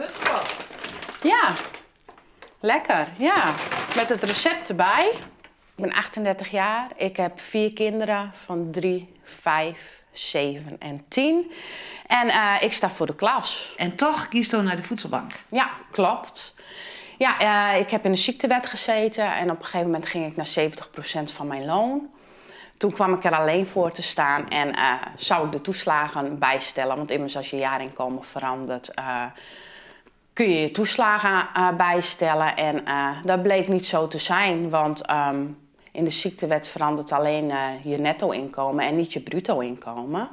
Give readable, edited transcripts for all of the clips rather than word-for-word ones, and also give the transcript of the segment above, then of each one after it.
Hutspot. Ja, lekker. Ja, met het recept erbij. Ik ben 38 jaar. Ik heb vier kinderen van 3, 5, 7 en 10. En ik sta voor de klas. En toch kiest u naar de voedselbank? Ja, klopt. Ja, ik heb in de ziektewet gezeten en op een gegeven moment ging ik naar 70% van mijn loon. Toen kwam ik er alleen voor te staan en zou ik de toeslagen bijstellen. Want immers als je jaarinkomen verandert, kun je je toeslagen bijstellen. En dat bleek niet zo te zijn, want in de ziektewet verandert alleen je netto-inkomen en niet je bruto-inkomen.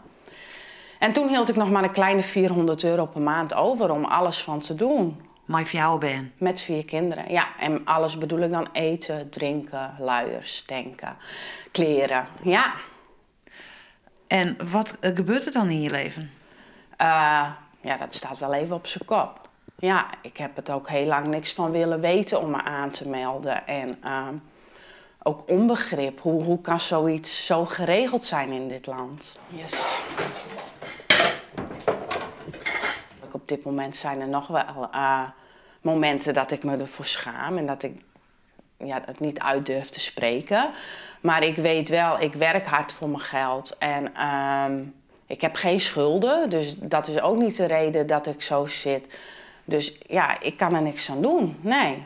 En toen hield ik nog maar een kleine €400 per maand over om alles van te doen. Mei fjouwer bern? Met 4 kinderen, ja. En alles bedoel ik dan eten, drinken, luiers, tanken, kleren, ja. En wat gebeurt er dan in je leven? Ja, dat staat wel even op zijn kop. Ja, ik heb het ook heel lang niks van willen weten om me aan te melden. En ook onbegrip. Hoe kan zoiets zo geregeld zijn in dit land? Yes. Op dit moment zijn er nog wel momenten dat ik me ervoor schaam en dat ik het niet uit durf te spreken. Maar ik weet wel, ik werk hard voor mijn geld en ik heb geen schulden. Dus dat is ook niet de reden dat ik zo zit. Dus ik kan er niks aan doen, nee.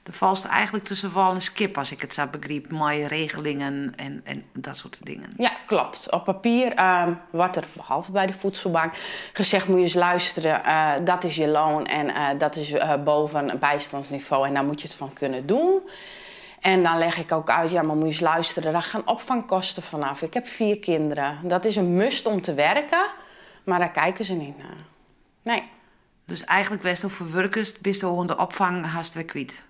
Er valt eigenlijk tussen wal en skip, als ik het zo begrijp, mooie regelingen en dat soort dingen. Ja, klopt. Op papier wordt er, behalve bij de voedselbank, gezegd moet je eens luisteren, dat is je loon en dat is boven een bijstandsniveau en daar moet je het van kunnen doen. En dan leg ik ook uit, ja, maar moet je eens luisteren, daar gaan opvangkosten vanaf. Ik heb 4 kinderen. Dat is een must om te werken, maar daar kijken ze niet naar. Nee. Dus eigenlijk best wel voor werkers, bist du de opvang haast weer kwijt?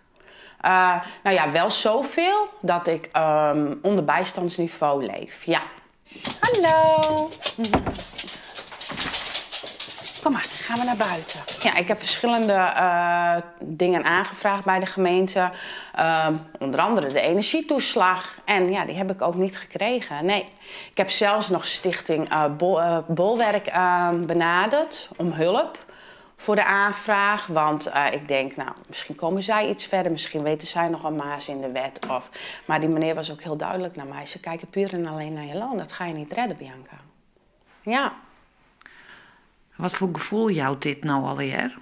Wel zoveel dat ik onder bijstandsniveau leef, ja. Hallo. Kom maar, gaan we naar buiten. Ja, ik heb verschillende dingen aangevraagd bij de gemeente. Onder andere de energietoeslag. En die heb ik ook niet gekregen, nee. Ik heb zelfs nog stichting Bolwerk benaderd om hulp voor de aanvraag, want ik denk, misschien komen zij iets verder, misschien weten zij nog een maas in de wet. Of... Maar die meneer was ook heel duidelijk naar mij. Ze kijken puur en alleen naar je loon. Dat ga je niet redden, Bianca. Ja. Wat voor gevoel jouwt dit nou alweer?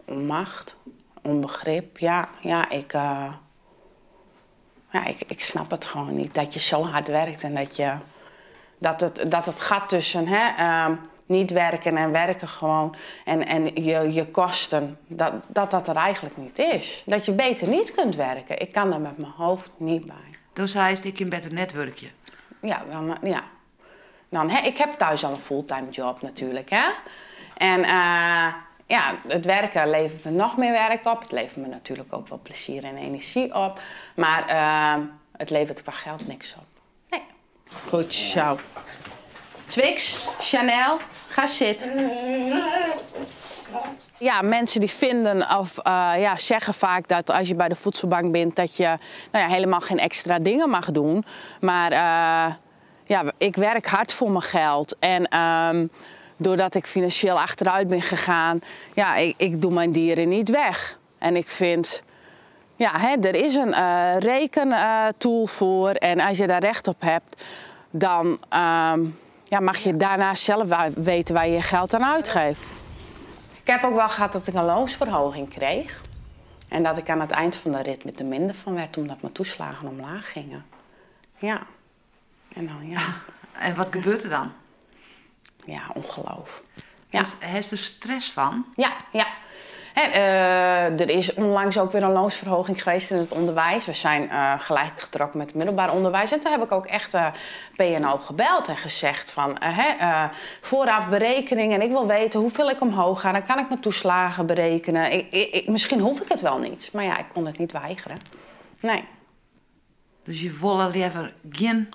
Onmacht, onbegrip, ja. Ja, ik snap het gewoon niet. Dat je zo hard werkt en dat het gat tussen... niet werken en werken gewoon en je kosten, dat er eigenlijk niet is. Dat je beter niet kunt werken. Ik kan daar met mijn hoofd niet bij. Toen zei ze, ik in bed een netwerkje. Ja, dan, ja. Dan, hè, ik heb thuis al een fulltime job natuurlijk. Hè? En het werken levert me nog meer werk op. Het levert me natuurlijk ook wel plezier en energie op. Maar het levert qua geld niks op. Nee. Goed zo. Twix, Chanel, ga zitten. Ja, mensen die vinden of zeggen vaak dat als je bij de voedselbank bent dat je helemaal geen extra dingen mag doen. Maar ik werk hard voor mijn geld. En doordat ik financieel achteruit ben gegaan, ik doe mijn dieren niet weg. En ik vind, er is een rekentool voor en als je daar recht op hebt, dan mag je daarna zelf weten waar je je geld aan uitgeeft. Ik heb ook wel gehad dat ik een loonsverhoging kreeg. En dat ik aan het eind van de rit met er minder van werd, omdat mijn toeslagen omlaag gingen. Ja. En dan, ja. En wat gebeurt er dan? Ja, ongeloof. Ja. Dus, heb je er stress van? Ja, ja. Er is onlangs ook weer een loonsverhoging geweest in het onderwijs. We zijn gelijk getrokken met het middelbaar onderwijs. En toen heb ik ook echt PNO gebeld en gezegd van vooraf berekening. En ik wil weten hoeveel ik omhoog ga. Dan kan ik mijn toeslagen berekenen. Misschien hoef ik het wel niet. Maar ik kon het niet weigeren. Nee. Dus je wilde liever geen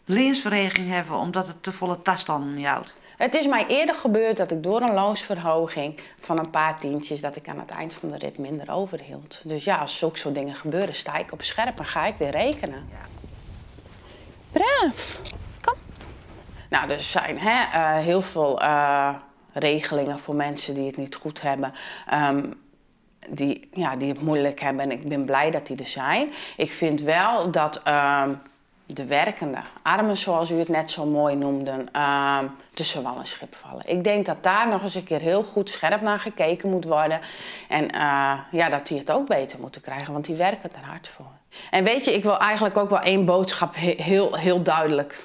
loonsverhoging hebben omdat het te volle tas dan houdt? Het is mij eerder gebeurd dat ik door een loonsverhoging van een paar tientjes dat ik aan het eind van de rit minder overhield. Dus als zulke soort dingen gebeuren, sta ik op scherp en ga ik weer rekenen. Braaf, kom. Er zijn, heel veel regelingen voor mensen die het niet goed hebben. Um, die, ja, die het moeilijk hebben. En ik ben blij dat die er zijn. Ik vind wel dat de werkende armen, zoals u het net zo mooi noemde, tussen wal en schip vallen. Ik denk dat daar nog eens een keer heel goed scherp naar gekeken moet worden. En ja, dat die het ook beter moeten krijgen, want die werken er hard voor. En weet je, ik wil eigenlijk ook wel één boodschap heel, heel duidelijk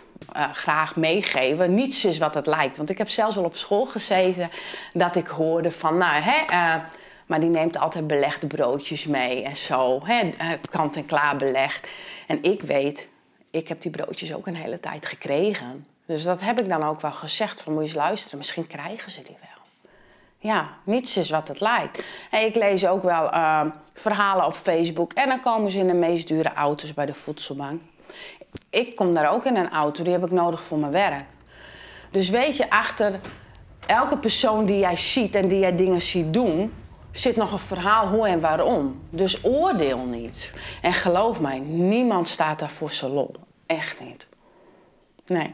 graag meegeven. Niets is wat het lijkt. Want ik heb zelfs al op school gezeten dat ik hoorde van, nou hè, maar die neemt altijd belegde broodjes mee en zo. Hè, kant en klaar belegd. En ik weet, ik heb die broodjes ook een hele tijd gekregen. Dus dat heb ik dan ook wel gezegd. Van moet je eens luisteren, misschien krijgen ze die wel. Ja, niets is wat het lijkt. En ik lees ook wel verhalen op Facebook. En dan komen ze in de meest dure auto's bij de voedselbank. Ik kom daar ook in een auto, die heb ik nodig voor mijn werk. Dus weet je, achter elke persoon die jij ziet en die jij dingen ziet doen, zit nog een verhaal hoe en waarom. Dus oordeel niet. En geloof mij, niemand staat daar voor zijn lol. Echt niet. Nee.